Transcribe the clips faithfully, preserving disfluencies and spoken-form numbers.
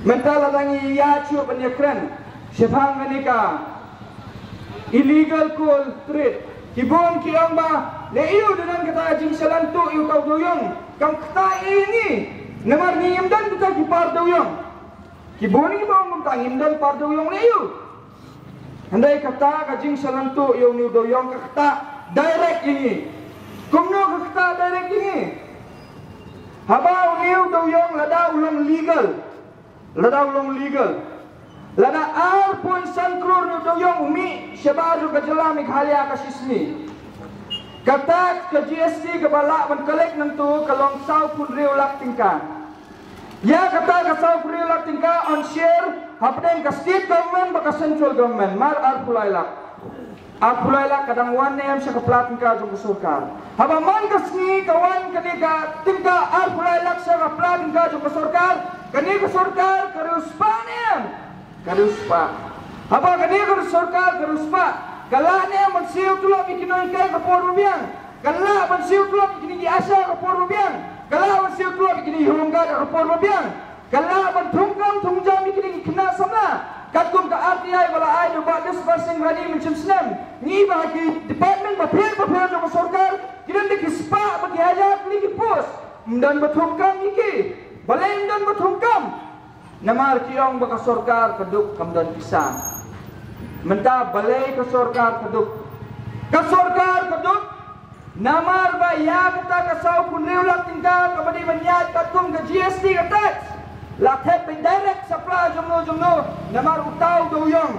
Mynta lada ngi ïa shu ban ïakren shaphang kane ka illegal coal trade, ki bun ki ong ba, ne ïu da nang kata jingshalan tuh ïa u taw dewïong, kam kata ïa ngi. Namar ngi ngim don kita ki par dewïong. Ki bun ki ba ong kumta, ngim don par dewïong ne ïu. Hynrei kata ka jingshalan tuh ïa u dewïong ka kata direct ïa ngi. Kumno ka kata direct ïa ngi? Haba u dewïong lada u long legal, lada u long legal, lada ar point san klur u dewïong u mih shabar jong ka jylla Meghalaya ka shisngi, kata ka G S T kaba lah ban collect nangtu ka long saw phew hynriew lak tyngka. Ïa kata ka saw phew hynriew lak tyngka yn share hapdeng ka state government bad ka central government mar ar phew lai lak. Ar phew lai lak ka dang wan ne em sha ka pla tyngka jong ka sorkar? Haba man ka sngi ka wan kane ka tyngka ar phew lai lak sha ka pla tyngka jong ka sorkar, kane ka sorkar ka riewspah ne em? Ka riewspah. Haba kane ka sorkar ka riewspah, ka lah ne em ban siew tulop ïa ki nonghikai ka por ba biang? Ka lah ban siew tulop ïa kine ki ASHA ka por ba biang? Ka lah ban siew tulop ïa kine ki home guard ka por ba biang? Ka lah ban thungkam thungjam ïa kine ki khynnah samla katkum ka R T I ba la ai da u Bah Desbar Singh Rani mynshem snem? Ngi ba ha ki department bapher bapher jong ka sorkar ki don da ki spah bad ki hajar tylli ki post, ym don ba thungkam ïa ki. Balei ym don ba thungkam? Namar ki ong ba ka sorkar ka duk, kam don pisa. Mynta balei ka sorkar ka duk? Ka sorkar ka duk namar ba ïa kata ka saw phew hynriew lak tyngka kaba dei ban ïaid katkum ka G S T ka tax, la thep beit direct sha pla jongno jongno. Namar uta u dewïong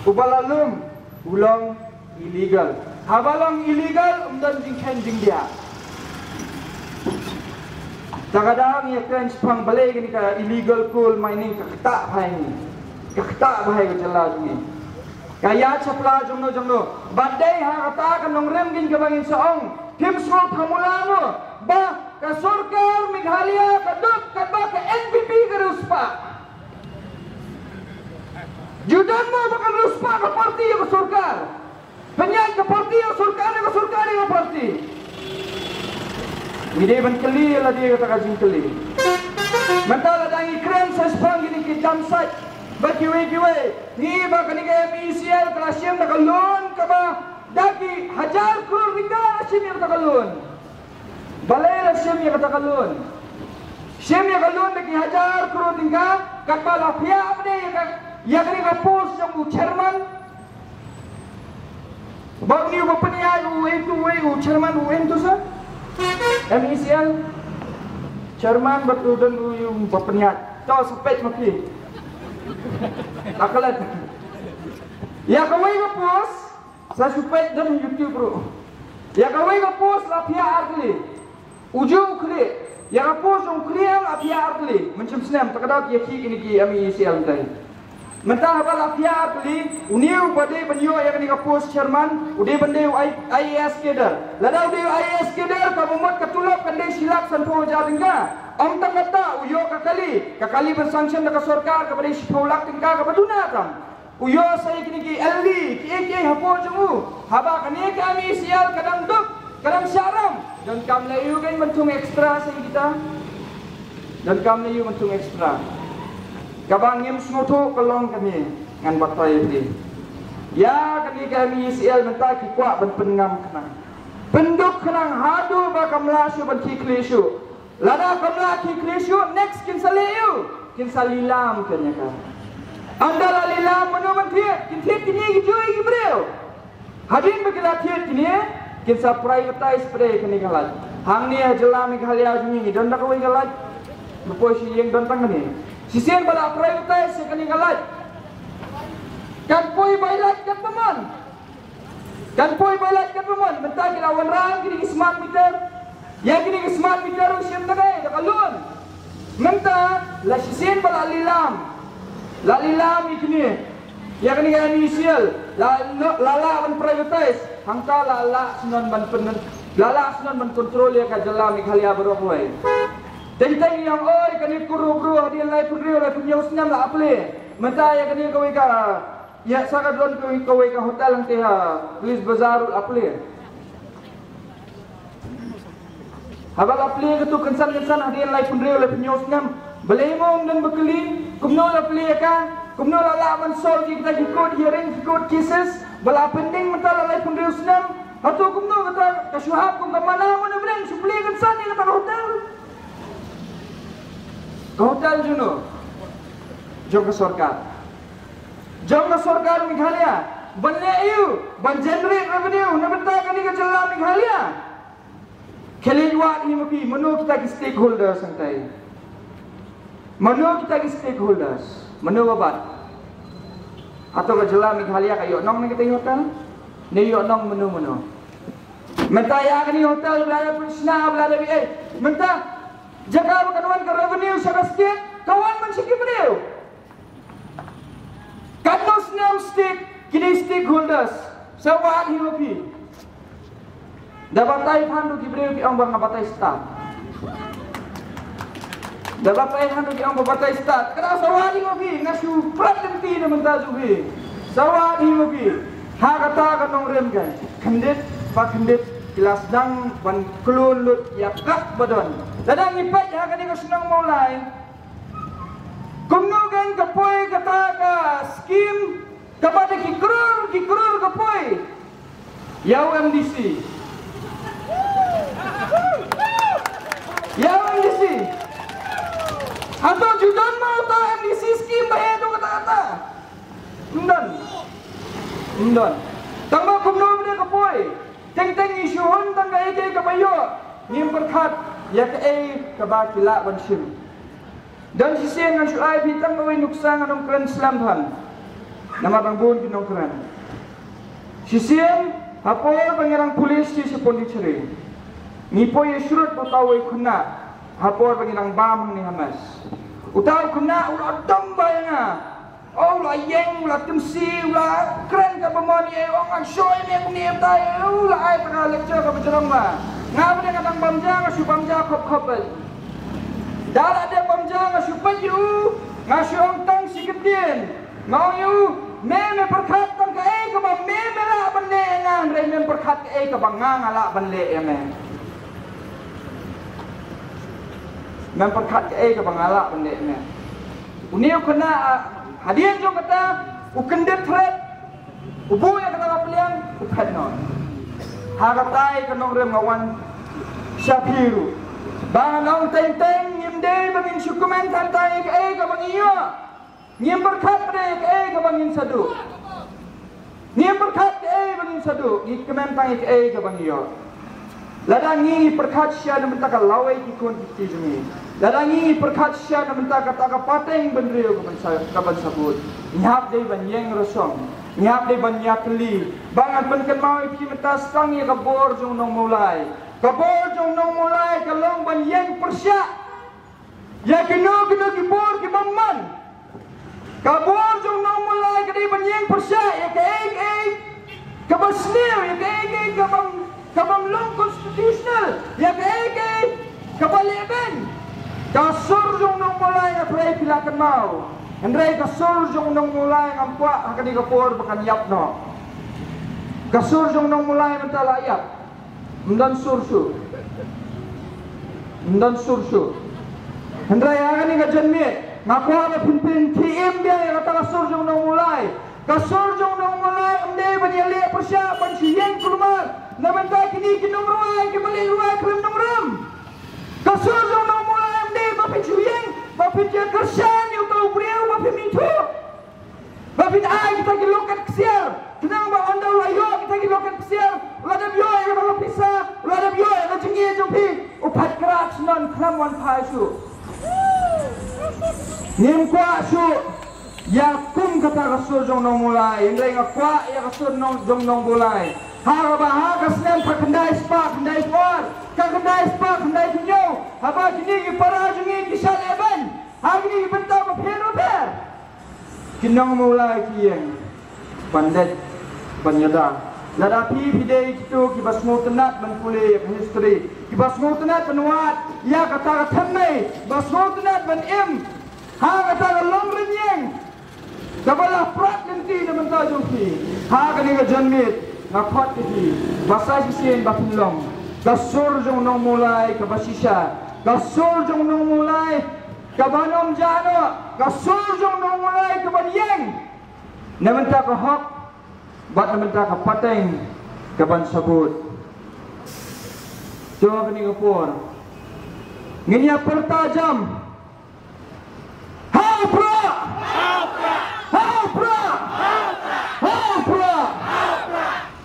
uba la lum u long illegal. Haba long illegal, ym don jingkheiñ jingdiah. Te ka dang ïakren shaphang balei kane ka illegal coal mining ka ktah bha ïa ngi, ka ktah bha ïa ka jylla jong ngi. Ka ïaid sha pla jongno jongno. Bad dei ha kata ka nongrim keiñ kaba ngin sa ong, phim sngewthuh mo la mo ba ka sorkar Meghalaya ka duk katba ka N P P ka riewspah. Ju don mo ba ka riewspah ka party ïa ka sorkar? Pynïaid ka party ïa ka sorkar ne ka sorkar ïa ka party? Ngi dei ban kylli ïa lade kata ka jingkylli. Mynta lada ngi kren sa shaphang kine ki dump site bad kiwei kiwei, ngi ba kane ka M E C L ka la shim da ka loan kaba da ki hajar klur tyngka, la shim ïa kata ka loan. Balei la shim ïa kata ka loan? Shim ïa ka loan da ki hajar klur tyngka katba la phiah beit ïa ka, ïa kane ka post jong u chairman. Ba une uba pynïaid u, uei tu, uei u chairman, uei tu sa? M E C L chairman bad u don u, uba pynïaid. To sa peit ma phi. Akalat. Ïa kawei ka post sa shu peit don YouTube ruh. Ïa kawei ka post la phiah ar tylli. U ju u khlieh. Ïa ka post jong u khlieh la phiah ar tylli. Mynshem snem, te ka dei ïa ki, kine ki M E C L mynta. Mynta haba la phiah ar tylli, une uba dei ban ïoh ïa kane ka post chairman u dei ban dei u I-, I A S cadre. Lada u dei u I A S cadre, kaba mut ka tulop kan dei shi lak sanphew hajar tyngka. Ym tang kata, u ïoh ka kali, ka kali ban sanction da ka sorkar kaba dei shiphew lak tyngka kaba duna tam. U ïoh sa ïa kine ki L D, kiei kiei hapoh jong u. Haba kane ka M E C L ka dang duk, ka dang shah ram, donkam lei u kein ban thung extra sa ïa kita? Donkam lei u ban thung extra? Kaba ngim sngewthuh ka long kane, ngan batai ïa phi. Ïa kane ka M E C L mynta ki kwah ban pynngam khnang, pynduk khnang haduh ba kam lah shuh ban khie khlieh shuh. Lada kam lah khie khlieh shuh, next kin sa leh aiu? Kin sa lilam kein ïa ka. Ynda la lilam, mano ban thied? Kin thied kine kijuh ki briew. Hadien ba ki la thied kine, kin sa privatize pat kane ka light. Hangne ha jylla Meghalaya jong ngi don da kawei ka light? Ba poi sha ïing don tang kane. Shisien ba la privatize ïa kane ka light, kan poi bai light katba mon. Kan poi bai light katba mon. Mynta ki la wanrah kine ki smart meter. Ïa kine ki smart meter u shim da kaei? Da ka loan. Mynta la shisien ba la lilam, la lilam ïa kine, ïa kane ka M E C L, la, la lah ban privatize, hangta la lah shnong ban pyn, la lah shnong ban control ïa ka jylla Meghalaya baroh kawei. Teng teng ïa ong oi kane ka ruh briew hadien laiphew hynriew laiphew hynñiew snem la plie. Mynta ïa kane kawei ka Ïa sa ka don kawei, kawei ka hotel hangtei ha Police Bazar ruh la plie. Haba la plie katu kynsan kynsan hadien laiphew hynriew laiphew hynñiew snem. Balei mo ym don ba kylli, kumno la plie ka, kumno la lah ban solve ïa kita ki court hearing, ki court cases ba la pending mynta la laiphew hynriew snem. Hato kumno kata ka shu hap kum ka mana mo na bneng, shu plie kynsan ïa kata ka hotel? Ka hotel jong no? Jong ka sorkar. Jong ka sorkar Meghalaya. Ban leh aïu? Ban generate revenue na bynta kane ka jylla Meghalaya. Khie leit wad hi ma phi, mano kita ki stakeholders hangtai? Mano kita ki stakeholders? Mano ba bat? Hato ka jylla Meghalaya ka ïoh nong na kita ki hotel? Ne ïoh nong mano mano? Mynta ïa kane hotel ba la dep shna, ba la dep ei. Mynta jaka ba kan wan ka revenue sha ka state, ka wan man sha ki briew. Katno snem stake, kine stakeholders, sa wad hi ma phi? Da batai than ruh ki briew ki ong ba nga batai stad. Da batai than ruh ki ong ba batai stad. Ka dei sa wad hi ma phi, nga shu prat lynti na mynta jong phi. Sa wad hi ma phi. Ha kata ka nongrim kan, khyndiat pa khyndiat ki la sdang ban khlun lut ïa kat ba don. Lada ngi peit ha kane ka shnong Mawlai, kumno kan ka poi kata ka skim kaba da ki klur ki klur ka poi ïa u MDC. Ïa u MDC. Hato ju don mo uta u MDC skim ba heh haduh katta katta? Ym don. Ym don. Tang ba kumno ba da ka poi. Teng teng ngi shu hun tang kaei kaei kaba ïoh. Ngim pyrkhat ïa kaei kaba ki lah ban shim. Don shisien ngan shu ai phi tang kawei nuksa, ngan ym kren slem than. Namar dang bun ki nongkren. Shisien ha por ba ngi dang police sha Pondicherry, ngi poi ïashrut bad uta uwei u khynnah ha por ba ngi dang bam hangne ha mess. Uta u khynnah u la dom bha ïa nga. Oh, u la ïeng, u la timsi, u la kren kaba mon ïa u, ong, "Ai shuh ïa me kumne ïa utai." U la ai tang ka lecture kaba jrong bha. Nga pat nga dang bam ja, nga shu bam ja khop khop bha. Da la dep bam ja nga shu peit ïa u, nga shu ong tang shi kyntien. Nga ong ïa u, "Me, me pyrkhat tang kaei kaba me, me lah ban leh ïa nga, hynrei mem pyrkhat kaei kaba nga, nga lah ban leh ïa me. Mem pyrkhat kaei kaba nga lah ban leh ïa me." Une u khynnah, ah, hadien jong kata, u kyndit thret, u buh ïa kata ka pliang, u phet noh. Ha katai ka nongrim nga wan sha phi ruh. Ba ngan ong teng teng, ngim dei ba ngin shu kmen than tang ïa kaei kaba ngi ïoh. Ngim pyrkhat ba dei ïa kaei kaba ngin sa duh. Ngim pyrkhat kaei ba ngin sa duh, ngi kmen tang ïa kaei kaba ngi ïoh. Lada ngi pyrkhat shisha na bynta ka lawei ki khun ki kti jong ngi. Lada ngi pyrkhat shisha na bynta kata ka pateng bynriew kaban sa, kaban sa bud, ngi hap dei ban ïeng rashong. Ngi hap dei ban ïakylli. Ba ngan pynkynmaw ïa phi mynta, tang ïa ka bor jong u nong Mawlai. Ka bor jong u nong Mawlai ka long ban ïeng pyrshah ïa kino kino ki bor ki bym man. Ka bor jong u nong Mawlai ka dei ban ïeng pyrshah ïa kaei kaei kaba sniew, ïa kaei kaei kaba, kaba long constitutional, ïa kaei kaei kaba lehbeiñ. Ka sur jong u nong Mawlai nga tharai phi la kynmaw. Hynrei ka sur jong u nong Mawlai ngam kwah ha kane ka por ba kan ïap noh. Ka sur jong u nong Mawlai mynta la ïap. Ym don sur shuh. Ym don sur shuh. Hynrei ha kane ka janmiet nga kwah ba phin pynthikna ïa kata ka sur jong u nong Mawlai. Ka sur jong u nong Mawlai ym dei ban ïaleh pyrshah ban shu ïeng kulmar na bynta kine ki nongrwai kiba leh rwai khlem nongrim. Ka sur jong u nong Mawlai ym dei ba phin shu ïeng ba phin ïakyrshan ïa uta u briew ba phin ithuh. Ba phin ai kita ki locket ksiar. Khnang ba ynda u la ïoh kita ki locket ksiar, u la dep ïoh ïa kata ka pisa, u la dep ïoh ïa ka jingïeit jong phi, u phet krat shnong khlem wan phai shuh. Ngim kwah shuh ïa kum kata ka sur jong u nong Mawlai, hynrei nga kwah ïa ka sur nong, jong u nong Mawlai. Ha kaba ha ka snem ka khyndai spah khyndai phew ar, ka khyndai spah khyndai phew hynñiew, haba kine ki para jong ngi ki shah lehbeiñ ha kine ki bynta bapher bapher, ki nong Mawlai ki ïeng ban leit ban ïada. Lada phi phi dei kito kiba sngewtynnat ban pule ïa ka history, kiba sngewtynnat ban wad ïa kata ka thymnei, ba sngewtynnat ban im ha kata ka long rynïeng kaba la prat lynti na bynta jong phi, ha kane ka janmiet nga khot ïa phi ba sa shisien ba phin long ka sur jong u nong Mawlai kaba shisha, ka sur jong u nong Mawlai Kaban ym jah noh ka sur jong u nongmulai kaban ïeng na bynta ka hok bad na bynta ka pateng kaban sabut. To ha kane ka por ngin ïa pyrta jam. Ha u Prah! Ha u Prah! Ha u Prah!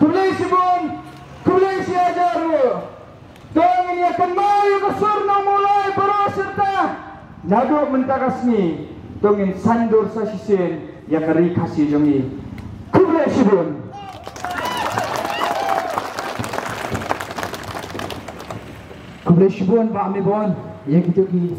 Khublei shibun, khublei shihajar ruh. To ngin ïa kynmaw ïa ka sur nongmulai baroh syrta. Naduh mynta ka sngi to ngin saiñdur sa shisien ïa ka ri Khasi jong ngi. Khublei shibun. Khublei shibun Bah Mebon ïa kito ki